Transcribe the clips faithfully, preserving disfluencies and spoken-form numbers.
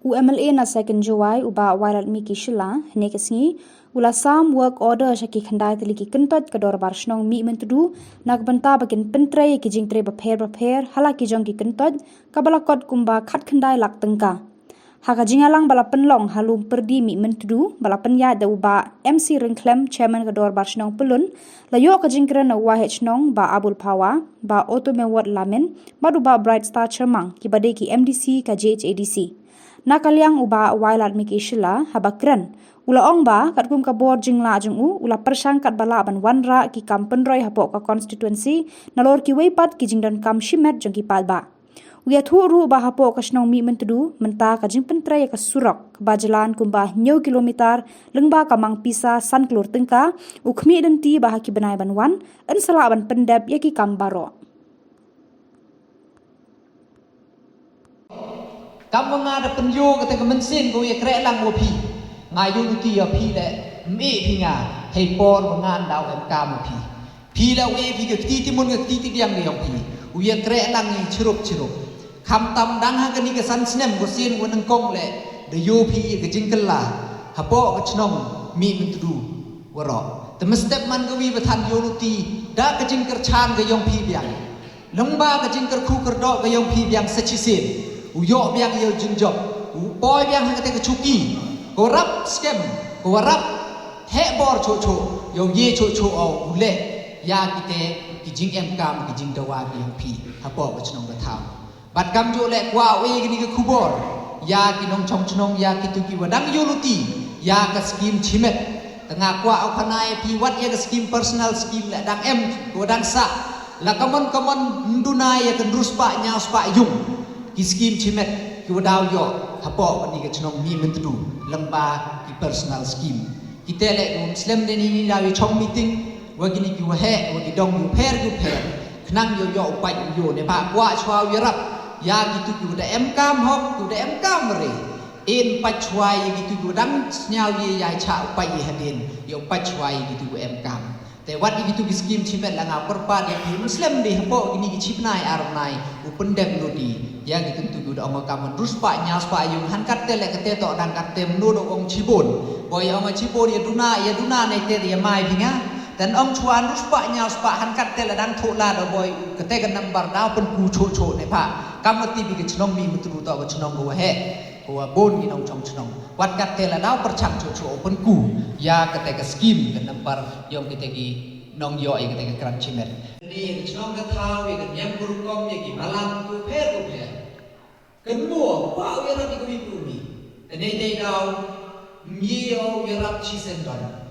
U M L A na Second Jowai, u Bah Wailadmiki Shylla, hynne ka sngi u la sam work order sha ki khyndai tylli ki kyntoit ka Dorbar Shnong Mihmyntdu na ka bynta ba kin pyntrei ïa ki jingtrei bapher bapher ha la ki jong ki kyntoit, kaba la kot kumba khatkhyndai lak tyngka. Ha ka jingïalang ba la pynlong ha Lum Pyrdi Mihmyntdu, ba la pynïaid da u Bah M C Ryngkhlem, Chairman ka Dorbar Shnong Pyllun, la ïoh ka jingkren na u Y H Nong, Bah Abul Phawa, Bah Otomewot Lamin, bad u Bah Bright Star Chyrmang, kiba dei ki M D C ka J H A D C. Na ka liang u Bah Wailadmiki Shylla, haba kren, u la ong ba katkum ka bor jinglah jong u, u la pyrshang katba lah ban wanrah ki kam pynroi hapoh ka constituency, nalor kiwei pat ki jingdonkam shimet jong ki paidbah. U ïathuh ruh ba hapoh ka shnong Mihmyntdu mynta ka jingpyntrei ïa ka surok ba jlan kumba hynñiew kilometer, lyngba ka mang pisa san klur tyngka, u khmih lynti ba ha ki bnai ban wan yn sa lah ban pyndep ïa ki kam baroh. Kam ma nga da pynïoh kata ka mynsiem ka u ïa kreh lang wa phi. Nga ïoh luti ïa phi leh, mih phi nga, hei por ba ngan daw em kam wa phi. Phi leh u e phi ka kti ti mun ka kti ti diang ka ïong phi. U ïa kreh lang i chirup chirup. Kham tam dang ha kani ka san snem ko sien wa nyngkong leh, da ïoh phi ïa ka jingkylla hapoh ka chnong Mihmyntdu waroh. Te mynstep man ka wi ba than ïoh luti da ka jingkyrchan ka ïong phi biang. Lyngba ka jingkyrkhu kyrdoh ka ïong phi biang sa chisien. U ïoh biang ïa u jingjop. U poi biang ha kata ka chuki. Ko rap skem. Ko rap heh bor chuh chuh. Ïa u ye chuh chuh o u leh ïa kite ki jingem kam ki jingdawa ki ïong phi hapoh ka chnong ka thaw. Bad kam ju leh kwah u e kini ka khubor ïa ki nongchong chnong ïa kitu ki wa dang ïoh luti ïa ka skim chimet. Te nga kwah u khana ïa phi wat ïa ka skim personal skim leh dang em ko dang sah. La kamon kamon mduna ïa ka ndru spah ñiaw spah ïung ki skim chimet ki wa daw ïoh hapoh kani ka chnong Mihmyntdu lyngba ki personal skim. Kite leh ki wa slem de ni ni daw ïa chong meeting wa kini ki wa heh wa ki dong ki pher ki pher. Khnang ïoh ïoh u pait ïoh ne ba kwah chwa u ïarap ïa kitu ki wa da em kam hok ki wa da em kam re. In pait chwa ïa kitu ki wa dang sñiaw ïa ïa cha u pait ïa hadien ïoh pait chwa ïa kitu ki wa em kam. Te wat ïa kitu ki skim chimet la nga pyrpa de ki Muslim de hapoh kini ki chipnai arnai u pyndep lodi ïa kitu ki wa da ong kam man rus pa ñiaw pa ïung han kat te le kate to dang kat te mno do ong chibon. Boi ong chibon ïa duna ïa duna ne te ïa mai binga. Ten ong chwa rus pa ñiaw pa han kat te le dang thok la do boi kate ka nambar daw pynku chok chok ne pa. Kam mati bi ka chnong Mihmyntdu to ka chnong ko wa heh. Ko wa bun ki nongchong chnong. Wat kat te la daw pyrchang chok chok pynku ïa kate ka skim ka nambar ïong kite ki nongïoh ïa kate ka kran chimet. Ni ïa ka chnong ka thaw ïa ka niam ka rukom ïa ki balang ku pher ku pher. Kynmaw kwah u ïarap ïa ka wi ka wi. Te nei dei daw myi u ïarap chi sendon.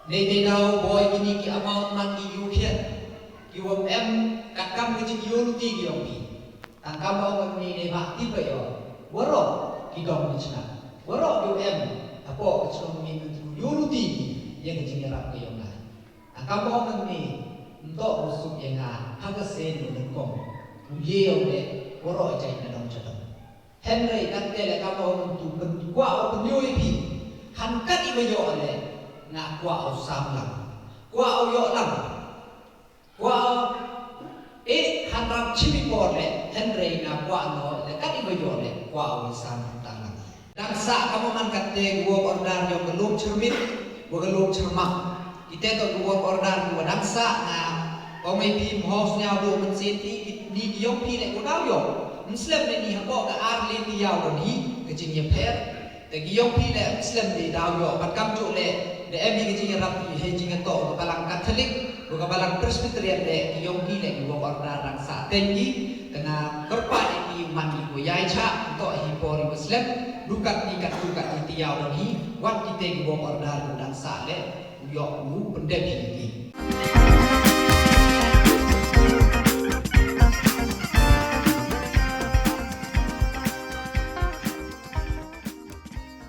Nei dei daw boi kini ki amount man ki ïu khian ki wa em katkam ka jingïoh luti ki ong ki. Tang kam ong ni nei ba ti ba ïoh waroh ki dong ni chna waroh ki wa em hapoh ka chnong ni ka tu ïoh luti ïa ka jingïarap ka ïong nga. Tang kam ong ni nto u suk ïa nga ha ka sen u nyngkong u ye ong de waroh jai na dong chadong. Hynrei kate le ka mo tu pyn kwah u pynïoh ïa phi. Han kat i ba ïoh le nga kwah u sam lang. Kwah u ïoh lang. Kwah u eh han ram chimi por le hynrei nga kwah no le kat i ba ïoh le kwah u sam lang. Dang sah ka mo man kate work order ïong ka lum chyrmit wa ka lum chyrmak. Kite to ki work order ki wa dang sah nga ong ïa phi mho sñiaw do mynsiem phi ki ni ki ïong phi le ko daw ïong. Mslem ne ni hapoh ka ar le ki ïaw do ni ka jingïapher. Te ki ïong phi le mslem ne daw ïong. Bad kam juk le da em hi ka jingïarap hi hei jingïatoh ka balang Katholik wa ka balang Presbyterian le ki ïong phi le ki work order dang sah teng ki. Te nga kyrpad ïa ki man ki ko ïai chah to hi por hi mslem. Dukat ni kat dukat ni ti ïaw do ni wat kite ki work order ko dang sah le. U ïoh u pyndep hi ki.